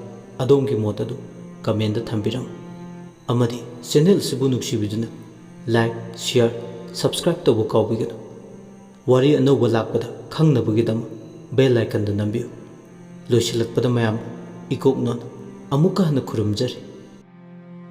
ꯑꯗꯣꯝꯒꯤ ꯃꯣꯠ ꯑꯗꯨ comment ꯊꯝꯕꯤꯔꯝꯃꯨ꯫ ꯑꯃꯗꯤ channel ꯑꯁꯤꯕꯨ ꯅꯨꯡꯁꯤꯕꯤꯗꯨꯅ like, share, subscribe ꯇꯧꯕ ꯀꯥꯎꯕꯤꯒꯅꯨ꯫ ꯋꯥꯔꯤ ꯑꯅꯧꯕ ꯂꯥꯛꯄꯗ ꯈꯪꯅꯕꯒꯤꯗꯃꯛ bell icon ꯗꯨ ꯅꯝꯕꯤꯌꯨ꯫ ꯂꯣꯏꯁꯤꯜꯂꯛꯄꯗ ꯃꯌꯥꯝꯕꯨ ꯏꯀꯣꯛ ꯅꯣꯟꯅ ꯑꯃꯨꯛꯀ ꯍꯟꯅ ꯈꯨꯔꯨꯝꯖꯔꯤ꯫